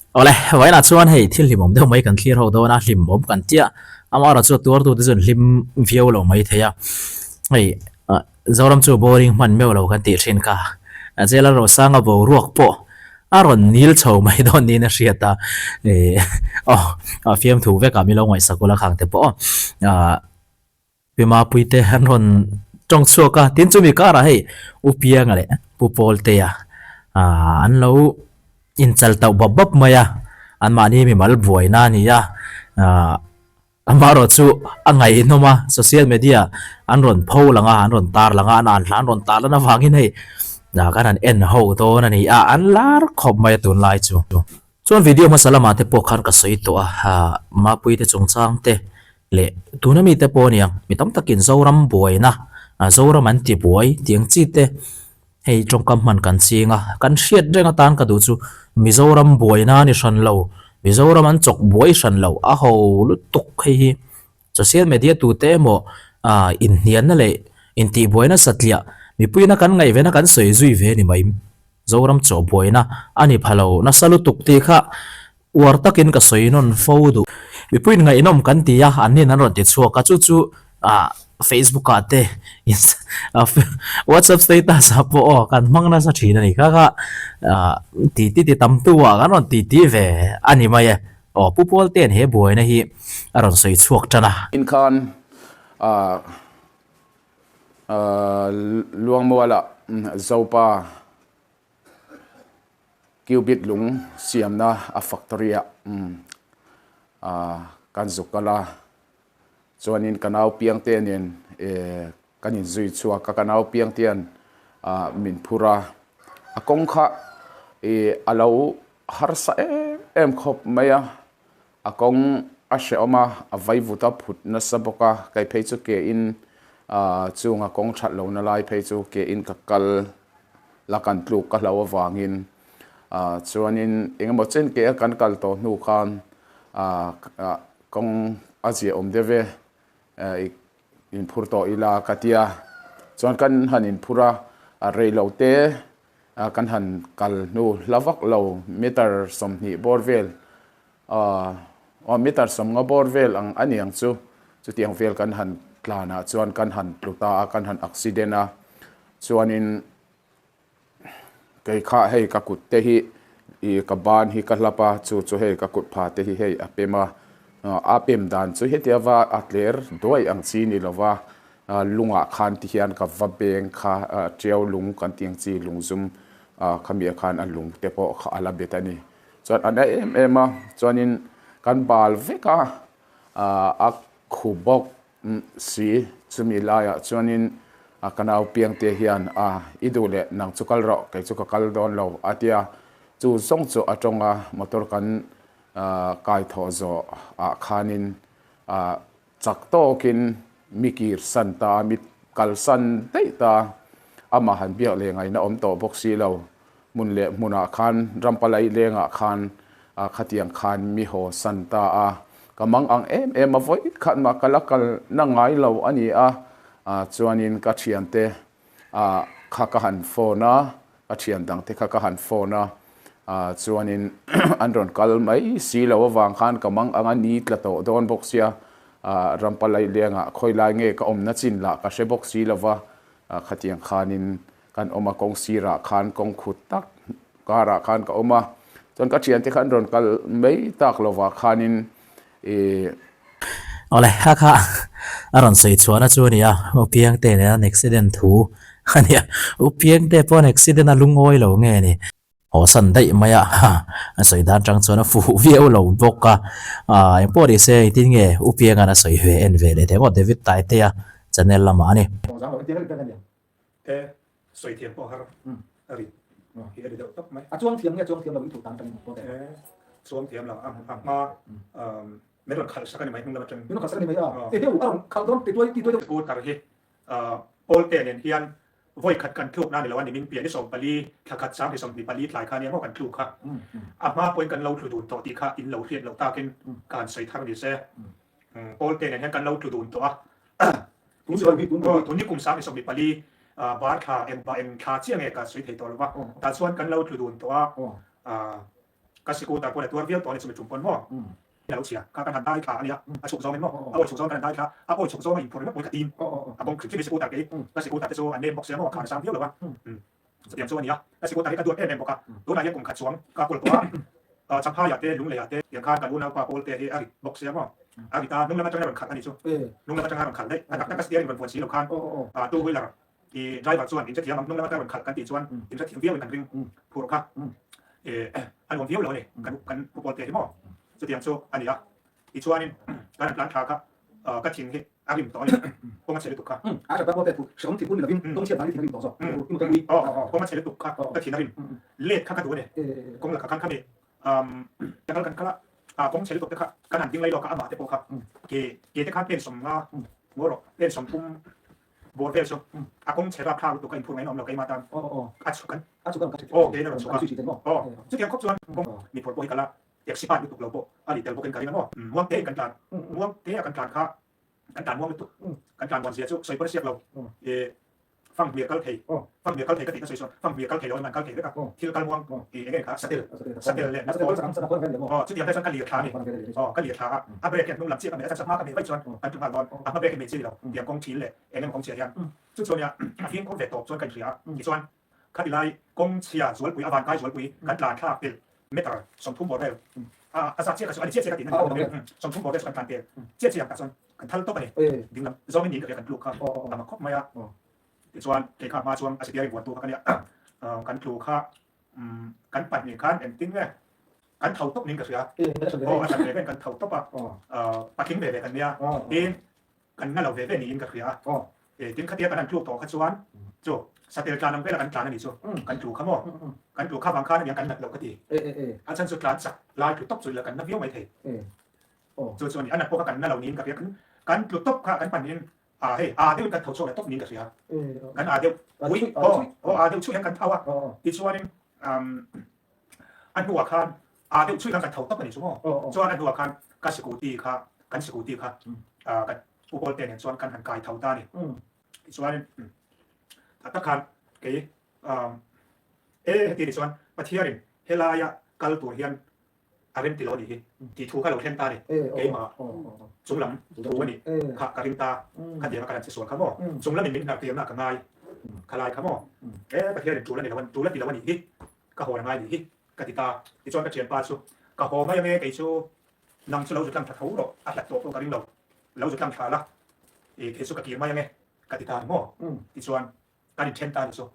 Awle, vawiinah chuan hei thil hlimawm deuh mai kan thlir ho dawn a, hlimawm kan tia amaherawh chu tuartute chu an hlim viau lo mai thei a, hei Zoram chu boring hman meuh lo kan tih thin kha, Jail Rosanga boruak pawh a rawn nil chho mai dawn niin a hriat a, aw fiamthu vekah min lo ngaihsak ula khang te pawh aw. Pi Mapuite an rawn tawng chhuak a, tin chumi karah hei U Pianga leh Pu Pawltea an lo inchal tauh bap bap mai a, anmahni mimal buaina a ni a, amaherawh chu a ngaihnawm a, social media an rawn pho lang a, an rawn tar lang a, an an hla an rawn tar lan avangin hei kan han en ho dawn a ni a, an lar khawp mai a tunlai chu. Chuan video hmasa lamah te pawh khan ka sawi tawh a, Mapuite chungchang te leh tuna mite pawh a nia, mi tam takin Zoram buaina, Zoram an ti buai tih ang chi te hei tawngkam hman kan ching a, kan hriat reng atan ka duh chu Mizoram buaina a ni hran lo, Mizoram an chawk buai hran lo, a ho lutuk hei hi social media tute emaw inhnialna leh intihbuaina satliah mipuiina kan ngaihvena kan sawi zui ve a ni mai. Zoram chaw buaina a ni pha lo nasa lutuk tih kha uar takin ka sawi nawn fo duh. Mipuiin ngaihnawm kan ti a, an nin an rawn ti chhuak a, chu chu ah Facebook ah te WhatsApp status ah pawh aw kan hmang nasa thin a ni kha kha ah ti ti ti tam tu ah kan rawn ti ti ve a ni mai e. Aw Pu Pawlte'n he buaina hi a rawn sawi chhuak tan a. Inkhan ah Luangmualah Zopa Cubit lung siamna a factory ah kan zuk kal a, chuanin ka nau piangte nen kan inzui chhuak a, ka nau piangte hian min phur a, a kawng kha a lo harsa em em khawp mai a. A kawng a hrehawm a, a vaivut a phut nasa bawk a, kei phei chu ke in chung a kawng that lohna lai phei chu ke in ka kal la kan tluk ka hlo avangin chuanin engemaw chen ke a kan kal tawh hnu khan kawng a ziahawm deuh e inphur tawh ila ka tia chuan kan han inphur a, a reilo te kan han kal hnu hla vak lo meter 20 bawr vel Aw meter 50 bawr vel ang a niang chu chutiang vel kan han tlan ah chuan kan han tlu ta a kan han accident a chuanin kei kha hei ka kut te hi ih ka ban hi ka hlap a chu chu hei ka kut pha te hi hei a pem a a pem dan chu heti ava a tler duai ang chi ni lova lungah khan ti hian ka va beng kha tiau lung kan tih ang chi lung zum khami ah khan a lung te pawh kha a la bet a ni. Chuan a na em em a, chuanin kan bal vek a, a khu bawk si chumi laiah chuanin ka nau piangte hian a i duh leh nang chu kal rawh kei chu ka kal dawn lo a tia, chu zawng chu a tawng a motor kan kai thawh zawh ah khanin chak tawkin mi kir san ta mi kalsan daih ta amah han biak leh ngaihna awm tawh bawk si lo. Hmun leh hmunah khan Rampalai lengah khan khatiang khan mi haw san ta a, ka mang ang em em a vawi khat mah ka la kal na ngai lo a ni a, chuanin ka thiante kha ka han phone a, ka thian dangte kha ka han phone a, chuanin an rawn kal mai si lo avang khan ka mang ang a ni tla tawh dawn bawk sia, Rampalai lengah khawi lai nge ka awmna chin lah ka hre bawk si lo va, khatiang khanin Kan awm a, kawng sirah khan kawng khut tak karah khan ka awm a, chuan ka thiante kha an rawn kal mai tak lovah khanin ih. Awle, kha kha a rawn sawi chhuahna chu a ni a, U Piangte nen an accident thu a nia, U Piangte pawh an accident a lungawi lo nge ni? Haw san daih mai a, a sawi dan tang chuan a fuh viau lo bawk a, engpawh ni se engtin nge U Pianga'n a sawi ve en ve leh thei maw David Taitea channel lamah a ni. Te sawi thiam pawh har a rit hi a ri deuh tawp mai. A chuang thiam nge chuang thiam lo i thuh tan tangin pawh te. Chuang thiam lo a hma min rawn khalh sak a ni mai hnung lam atangin. Min rawn khalh sak a ni mai a. E heu a rawn khalh dawn ti tuai ti tuai deuh. Scooter hi Pawlte nen hian vawi khat kan tluk na a ni lo a ni min pian i 14 thla khat sang hi 24 tlai kha nia maw kan tluk kha. A hma pawhin kan lo tlu dun tawh tih kha in lo hriat loh takin ka han sawi thar ni se. Pawlte nen hian kan lo tlu dun tawh a. Tun hi kum 34 bar thla eng ba eng thla chiah nge ka sawi thei tawh lo va, tah chuan kan lo tlu dun tawh a. Ka scooter pawn a tuar viau tawh a ni chumi tum pawn maw? A lo chhia kha kan han dai thla a nia, a chhuk zawngin maw? A awi chhuk zawng kan han dai thla, a awi chhuk zawnga inphur ringawt pawhin ka tim. A bawng hrim hrim hi scooter kei, ka scooter te chu a nem bawk sia maw, a khan a sang viau lo a. Chutiang chu a ni a, ka scooter hi ka duat em em bawk a, tunah hian kum khat chuang ka kawl tawh a, Champhaiah te, Lungleiah te tiang khan kan unaupa Paul te hi a rit bawk sia maw? A rit a, hnung lam atangin a rawn khalh a ni chu, hnung lam atanga a rawn khalh daih, a tak tak a steering rawn vuan si lo khan two wheeler I driver chuan in hrethiam ang, hnung lama driver khalh kan tih chuan in hrethiam viau in kan ring phur kha a nuam viau lo a ni, kan kan pu pawl te hi maw chutiang chu a ni a, tichuanin kan han tlan thla kha ka thin hi a rim tawh a ni, kawng a chhe lutuk kha. A tha pawl te thu hreawm thin pur ni lovin kawng chhiat vangin thin a rim tawh zawk, i motor ui. Kawng a chhe lutuk kha ka thin a rim, let kha ka duh a ni, kawng lakah khan khami kal kan kal a, kawng chhe lutuk te kha kan han ding lai lawk a, amah te pawh kha ke ke te khan pen 50 ngaw rawh, pen 30 Bawr vel chu a kawng chhe rap thlak lutuk a inphur ngaih na awm lo keimah tan a chhuk an aw kei na rawn chhuk a aw chutiang khawp chuan kawng mi phawrh pawh hi kal a taxi part lutuk lo pawh a ri tel bawk in ka ring a maw muang te in kan tlan muang te a kan tlan kha kan tlan muang lutuk kan tlan muan zia chu sawi pawn a siak lo e fang hmir kal thei fang hmir kal thei ka tih na sawi sawn fang hmir kal thei lo in an kal thei vek a thil kal muang e eng nge kha satel satel leh aw chutiang te chuan ka lir thla a ni aw ka lir thla a a brake hian hnung lam chiah ka hmeh a chhan hma ka hmeh vaih chuan kan tlu nghal dawn a hma brake hi hmeichhia ni lo tiang kawng thil leh eng emaw kawng chhia hian chu chuan nia a fimkhur ve tawp chuan ka inhria a tichuan khati lai kawng chhia zualpui a vankai zualpui kan tlan thlak pel meter 30 bawr vel a a zat chiah ka chu a ni chiah chiah ka tihna ni lo 30 bawr vel chu kan tlan pel chiah chiah ang tah chuan kan thal tawp a ni dinglam zawngin niin ka hria kan tluk kha a mak khawp mai a tichuan kei kha hma chuan a steering vuantu kha ka nia kan tlu kha kan pahnih khan engtin nge kan tho tawp niin ka hria aw a hran ve ve kan tho tawp a patling ve ve kan nia tin kan na lo ve ve niin ka hria a tin khatia kan han tluk tawh kha chuan chu satel tlan ang vela kan tlan a nih chu kan tlu kha maw kan tlu kha vang khan aniang kan nat lo ka ti a chhan chu tlan chak lai tlu tawp chu ila kan na viau mai thei chu chu a ni a nat pawh kha kan na lo niin ka hria kan tlu tawp kha kan panin A hei, a deuhin kan tho chhuak leh tawp niin ka hria. Kan a deuh, ui, aw, aw, a deuh chhuih hian kan tho a. Tichuanin, a hnuah khan a deuh chhuih khan kan tho tawp a ni chu maw? Chuan a hnuah khan ka sikuti kha, kan sikuti kha, ka pu Pawlte nen chuan kan han kai tho ta a ni. Tichuanin, tak tak khan kei, e, heti ni chuan Pathianin helaia kal tur hian a rem ti lo a nih hi tih thu kha lo thleng ta a ni. Keimah chung lam thu a nih kha ka ring ta, khatianga ka han che sual kha maw? Chung lamin min hnarhtirna ka ngai kha lai kha maw? E Pathianin tul a ni lo a, tul a ti lo a nih hi, ka hawn a ngai nih hi ka ti ta. Tichuan ka thianpa chu ka haw mai ange kei chu nang chu lo zu tlang thla tho rawh, a hlat tawh pawh ka ring lo, lo zu tlang thla la, kei chu ka kir mai ange ka ti ta a ni maw? Tichuan kan inthen ta a ni chu.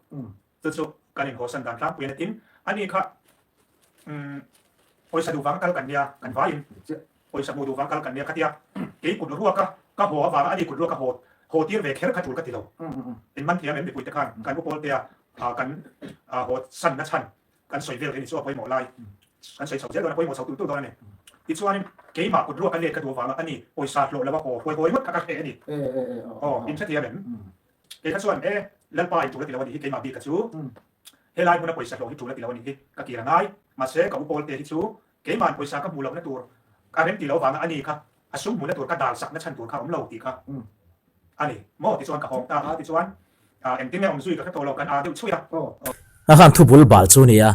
Chu chu kan inhawsan dan tlangpui a ni. Tin, ani kha pawisa duh vang kal kan nia, kan vaiin pawisa hmuh duh vang kal kan nia khatia kei kut ruaka ka haw avanga ani kut ruaka haw haw tir ve kher kha tul ka ti lo. In man thiam em mipuite khan kan upawltea kan haw sanna chhan kan sawi vel hi ni chu a pawimawh lai kan sawi chho zel dawn a pawimawh chho tul tul dawn a ni. Tichuanin keimah kut ruaka let ka duh avanga ani pawisa hlawh lova haw huai hawi ngawt kha ka hreh a ni. Aw, in hrethiam em? Kei kha chuan, E, Lalpa in tul a ti lo a nih hi, keimah bik kha chu helai hmuna pawisa hlawh hi tul a ti lo a nih hi, ka kir a ngai. Mahse, ka u Pawlte hi chu keima'n pawisa ka hmuh lohna tur ka rem ti lo avanga a ni kha a sum hmuhna tur ka dal sakna chhan tur kha a awm lo tih kha a ni maw? Tichuan ka hawng ta a, tichuan engtin nge awm zui ka hre tawh lo, kan aa deuh chhuih a. A khan thu bul bal chu nia,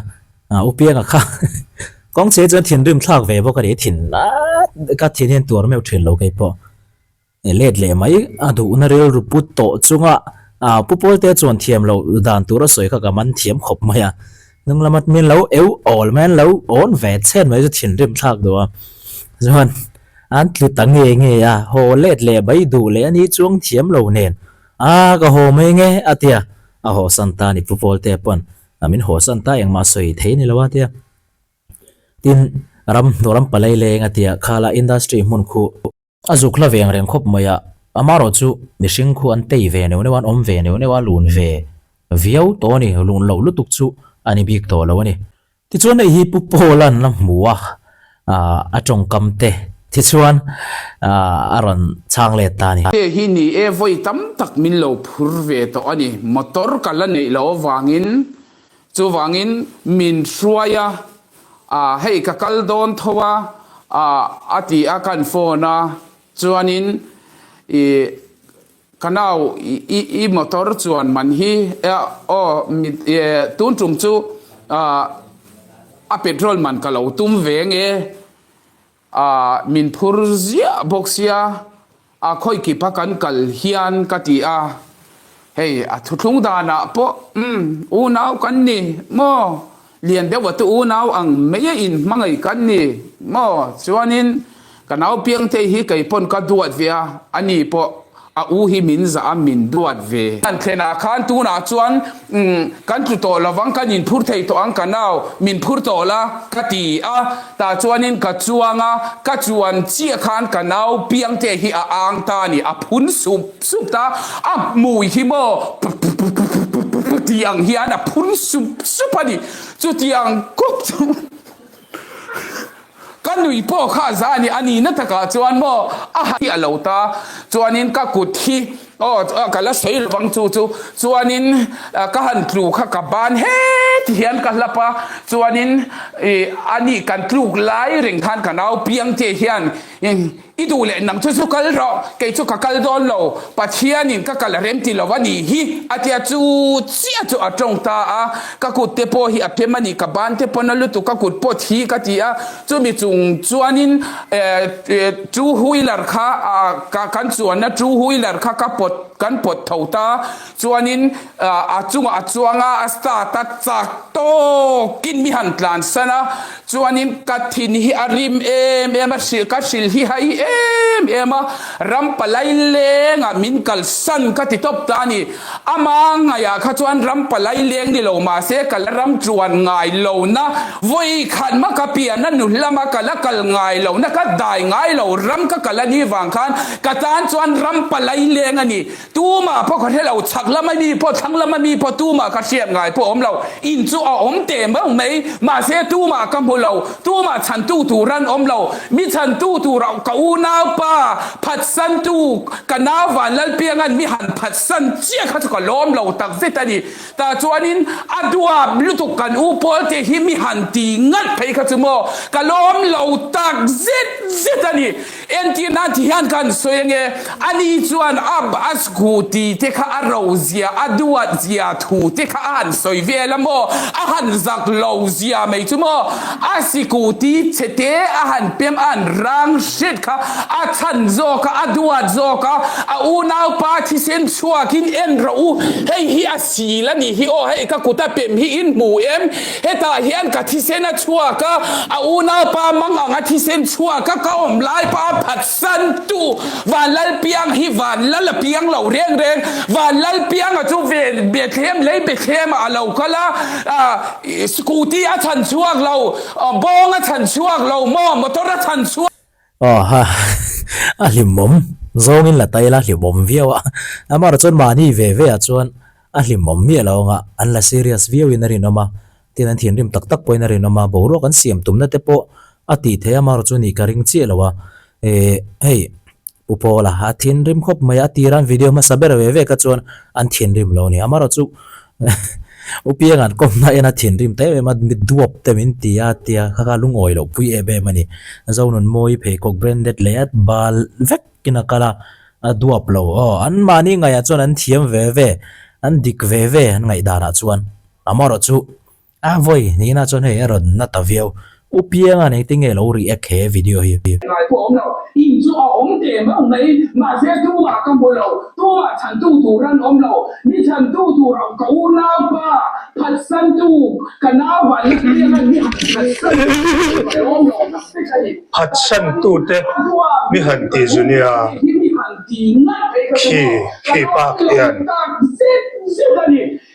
u Pianga kha kawng che chuan thinrim thlak ve bawk a ni, thin ka thin hian tuar meuh thin lo kei pawh. Let leh mai a duhna rilru put tawh chunga Pu Pawlte chuan thiam loh dan tur a sawi kha ka man thiam khawp mai a. Hnung lama min lo eu awl mai an lo awn ve chhen mai chu thinrim thlak duh a. Chuan an tlu ta nge nge a, haw let leh mai duh leh a ni chuang thiam lo nen a ka haw mai nge a tia a haw san ta a ni Pu Pawlte pawn min haw san ta engmah sawi thei ni lo a tia. Tin ram ram palai leng a tia khala industry hmun khu A zuk hla veng reng khawp mai a, amarawh chu mihring khu an tei ve neuh neuh a, an awm ve neuh neuh a, lun ve viau tawh a ni, lun loh lutuk chu a ni bik tawh lo a ni. Tichuan hei hi Pu Paul-a'n la hmu a, a tawngkam te tichuan a rawn chhang let ta a ni. Hei hi ni e, vawi tam tak min lo phur ve tawh a ni, motor ka la neih loh avangin Chuvangin min hruai a, ah hei ka kal dawn tho a, ah a ti a kan phone a, chuanin ih ka nau i i motor chuan man hi aw tun tum chu ah. A petrol man ka lo tum ve nge a min phur ziah bawk sia a khawi kip a kan kal hian ka ti a hei a thuthlung danah pawh umm unau kan ni maw lian deuh a tu unau ang mai a in hmangaih kan ni maw chuanin ka nau piangte hi kei pawn ka duat ve a ani pawh A u hi min zah a, min duat ve. Kan thlenah khan tunah chuan kan tlu tawh lovang, kan inphur thei tawh ang ka nau, min phur tawh la ka ti a. Tah chuanin ka chuang a, ka chuan chiah khan ka nau piangte hi a ang ta a ni, a phun sup sup ta, a hmui hi maw pu ti ang hian a phun sup sup a ni, chutiang kawp chu. Ka nui pawh kha a za a ni, a nihna takah chuan maw a ha hi a lo ta, chuanin ka kut hi aw ka la sawi lovang chu chu, chuanin ka han tlu kha ka ban heti hian ka hlap a, chuanin ih a ni kan tluk lai reng khan ka nau piang te hian I duh leh nang chu chu kal rawh, kei chu ka kal dawn lo, Pathianin ka kal a rem ti lo a nih hi, a tia chu chiah chu a tawng ta a, ka kut te pawh hi a phem a ni, ka ban te pawn a lutuk ka kut pawh thi ka ti a, chumi chung chuanin two wheeler kha kan chuanna two wheeler kha ka pawt kan pawt tho ta, chuanin a chungah a chuang a, a start a chak tawkin mi han tlansan a, Chuanin ka thin hi a rim em em a, hrilh ka hrilh hi hai em em a, ram palai lengah min kalsan ka ti tawp ta a ni. Ama ngaihah kha chuan ram palai leng ni lo mahse ka la ram chuan ngai lo na, vawi khat mah ka pian a nu lama ka la kal ngai lo na, ka dai ngai lo ram ka kal a nih vang khan ka tan chuan ram palai leng a ni. Tumah pawh ka hre lo, chhak lama mi pawh, thlang lama mi pawh tumah ka hriat ngai pawh awm lo. In chu a awm teh meuh mai, mahse tumah ka hmu lo, tumah chhantu tur an awm lo. Mi chhantu tur ka unaupa phatsantu ka nau Vanlalpianga'n mi han phatsan chiah kha chu ka lawm lo takzet a ni. Tah chuanin a duap lutuk kan u Pawlte hi mi han ti ngat phei kha chu maw ka lawm lo tak zet zet a ni. Entir nan ti hian kan sawi ange, ani chuan a a scooty te kha a ro zia, a duat zia thu te kha a han sawi vel a maw, a han zak lo zia mai chu maw, a scooty chhe te a han pem a han rang hret kha a chhan zawk a, a duat zawk a, a unaupa thisen chhuakin en rawh u, hei hi a sil a nih hi aw, hei ka kut a pem hi in hmu em? Hetah hian ka thisen a chhuak a, a unaupa mang ang a thisen chhuak a, ka awm lai pah a phatsantu Vanlalpiang hi Vanlal a piang lo reng reng. Vanlalpianga chu Bethlehem lei Bethlehem ah a lo kal a, scooty a chhan chhuak lo, bawng a chhan chhuak lo maw, motor a chhan chhuak. Aw ha, a hlimawm zawngin la ta ila hlimawm viau a, amaherawh chuan mahni ve ve ah chuan a hlimawm miah lo anga an la serious viau in a rinawm a, tin an thinrim tak tak pawhin a rinawm a, boruak an siam tumna te pawh a tih theih a, amaherawh chu nih ka ring chiah lo a, eh hei Pu Paula a thinrim khawp mai a, a tira an video hmasa ber ve ve kha chuan an thinrim lo a ni, amaherawh chu U Pianga an kawmna en a thinrim ta em em a, mi duap te min ti a tia kha kha lungawi loh pui em em a ni. Zonunmawi pheikhawk branded leh a bal vekin a kal a, a duap lo aw. An mahni ngaihah chuan an thiam ve ve, an dik ve ve an ngaihdanah chuan. Amaherawh chu a vawi nihna chuan hei a rawn na ta viau. U Pianga nei te nge lo react he video hi. Ngai pawh awm lo, in chu a awm teh meuh mai, mahse tumah ka hmu lo, tumah chhantu tur an awm lo, mi chhantu tur ka unaupa phatsantu ka nau van la piang a mi han phatsan tu ka lawm lo tak vek a ni. Phatsantu te mi han ti zu nia, khi khi pa khian.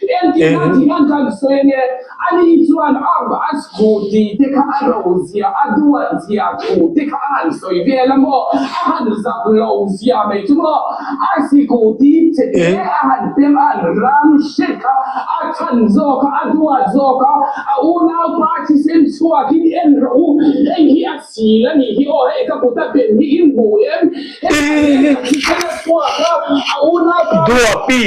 Entir nan tih hian kan sawi ange, ani chuan a a scooty te kha a ro zia, a duat zia thu te kha a han sawi vel a maw, a han zak lo zia mai chu maw, a scooty chhe te a han pem a han rang hret kha a chhan zawk a, a duat zawk a, a unaupa thisen chhuakin en rawh u, hei hi a sil a nih hi aw, hei ka kut a pen hi in hmu em? Duapi.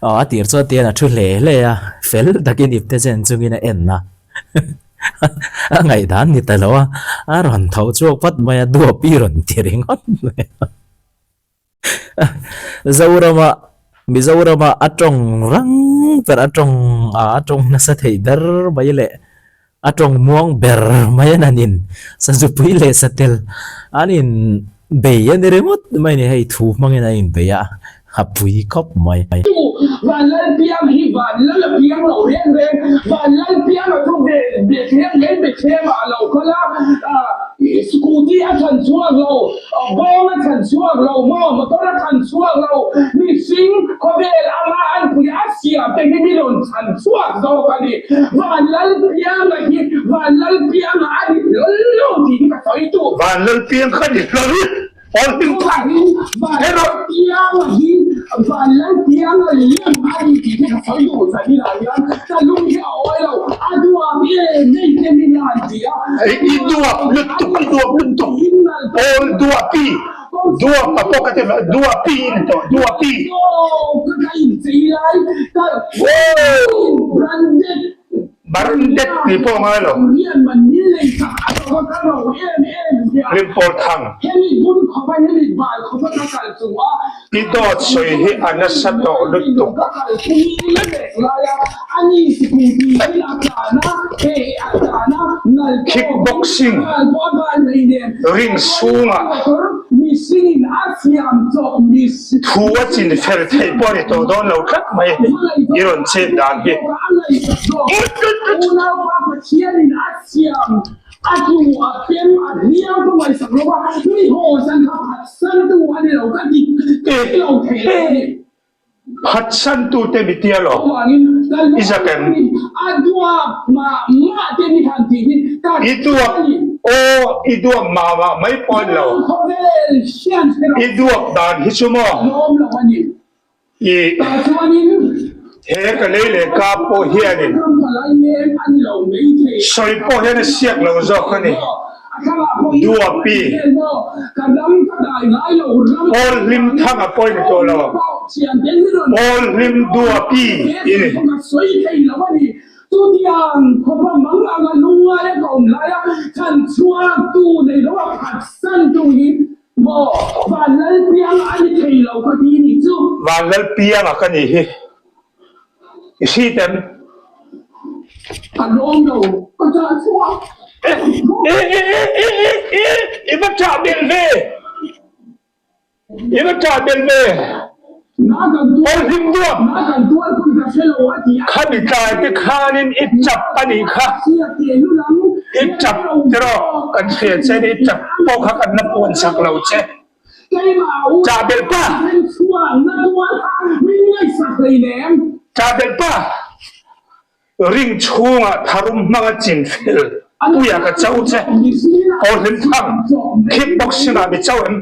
Aw a tir chuan tian a thu hle hle a, fel takin ipte chen chungin a en a, a ngaihdan ni ta lo a, a rawn tho chhuak vat mai a, Duapi rawn ti ringawt mai a. Zorama, Mizorama a tawng rang. ber a tawng a tawng nasa theih ber mai leh a tawng muang ber mai an han in sazupui leh satel an in bei a ni ringawt mai a ni hei thu hmangin an in bei a a pui khawp mai. Van Lalpiang hi Van Lal a piang lo reng reng, Van Lalpiang a thu ve Bethlehem mai Bethlehem ah a lo kal a, scooty a thlan chhuak lo, bawng a thlan chhuak lo maw, motor a thlan chhuak lo, mihring khawvel anga an pui a siam te hi mi rawn thlan chhuak zawk a ni. Van Lalpianga hi Van Lalpianga a ni hlawl lo tih hi ka sawi duh. Van Lalpiang kha ni hlawl. I duap lutuk, i duap lutuk. Pawl duapi, duapa pawh ka ti ve, duapi i ni tawh, duapi. Barndet tih pawh a ngai lo. Hlimpawl thang. I dawt sawi hi a nasa tawh lutuk. Kick boxing ring chhungah Thu a chin fel theih pawh a ni tawh dawn lo tlat mai i rawn chet dan hi. Phatsantu te mi tia lo i zak em? I duak aw i duak mah mah mai pawh a ni lo. I duak dan hi chu maw i he ka lei leh ka pawh hianin sawi pawh hian a siak lo zawk a ni. Duapi, Pawl Hlim Thanga pawh i ni tawh lo, Pawl Hlim Duapi i ni. Vanlalpianga ka nih hi. I hrit em? I va ṭah belh ve! I va ṭah belh ve! Pawl hlim duap! Khami tlai te khanin i ṭap a nih kha. I ṭap tiraw? Kan hria che ni, i ṭap pawh kha kan la puan sak lo che. Ṭah belh pa! Ṭah belh pa! Ring chhungah tharum hmanga chin fel puia ka cho che. Aw hlim thang, kick boxing ah mi cho em?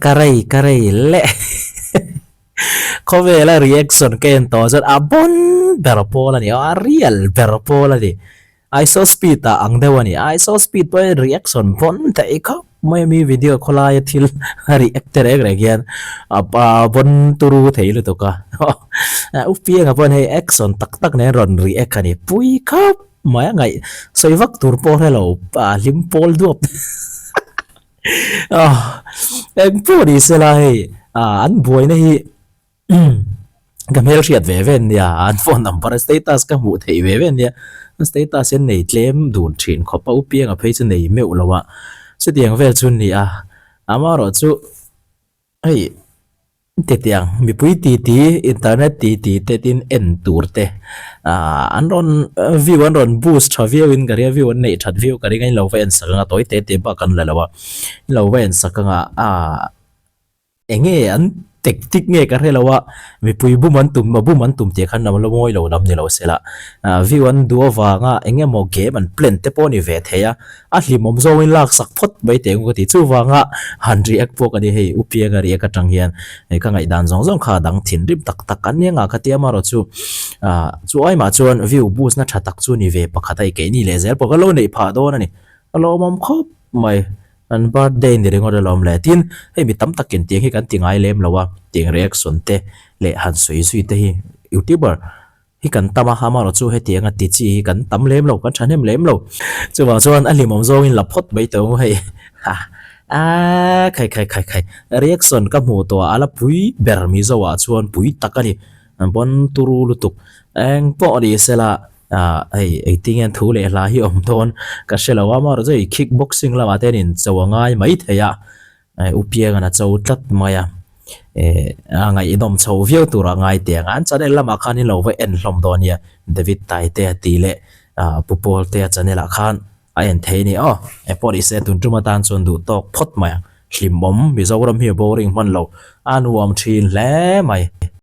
Karei karei leh khawvela reaction ka en tawh chuan a bon ber pawl a ni a real ber pawl a ni. Iso speed ah ang deuh a ni. Iso speed pawh hian reaction vawn theih khawp mai a mi video khawlaia thil a react te reng reng hian a vawn turu thei lutuk a. U Pianga pawhin hei action tak tak nen rawn react a ni. Pui khawp mai a ngaih sawi vak tur pawh hre lo a hlim pawl duap eng pawh ni sela hei an buaina hi Ka hmelhriat ve ve ania, an phone number a status ka hmuh theih ve ve ania, an status hi an nei tlem dun thin khawp a, u Pianga phei chu nei meuh lo a, chutiang vel chu a ni a, amaherawhchu hei titiang mipui titi internet titi te tin en tur te ah an rawn view an rawn boost tha viau in ka ria view an neih that viau ka ring a in lo va en sak ang a tawi te te bak an la lo a, in lo va en sak ang a ah. Enge an Tactic nge ka hre lo a, mipui bum an tum, bum an tum tih khan a la mawi lo lam ni lo se la. View an duh avanga eng emaw game an plan te pawh a ni ve thei a, a hlimawm zawngin lak sak phawt mai teh ang ka ti. Chuvanga han react pawh ka ni hei, U Pianga react atang hian ka ngaihdan zawng zawng kha a dang thinrim tak tak an ni anga ka ti amarawh chu chu ai mah chuan view boost na tha tak chu ni ve pakhat a i keini leh zel pawh ka lo neih phah dawn a ni. A lawmawm khawp mai. An birthday ni ringawt alawm le. Tin, hei mi tam takin tiang hi kan ti ngai lem lo a, tiang reaction te leh han sawi zui te hi youtuber hi kan tam a, amaherawh chu hetianga ti chi hi kan tam lem lo, kan thahnem lem lo. Chuvang chuan a hlimawm zawngin la phawt mai tawh ang hei. Ha aaa khai khai khai khai reaction ka hmuh tawh a, a la pui ber Mizo ah chuan pui tak a ni. An pawn turu lutuk. Eng pawh ni sela. Ah hei engtin nge thu leh hla hi awm dawn ka hre lo a amaherawh chu hei kick boxing lamah te hian in cho a ngai mai thei a eh u Piangan a cho tlat mai a eh a ngaihnawm chho viau tur a ngai teh ang an channel lamah khan in lo va en hlawm dawn nia David Taite a tih leh ah Pu Pawltea channel ah khan a en thei a ni aw engpawh ni se tun tum atan chuan duh tawk phawt mai ang hlimawm Mizoram hi a boring hman lo a nuam thin hle mai.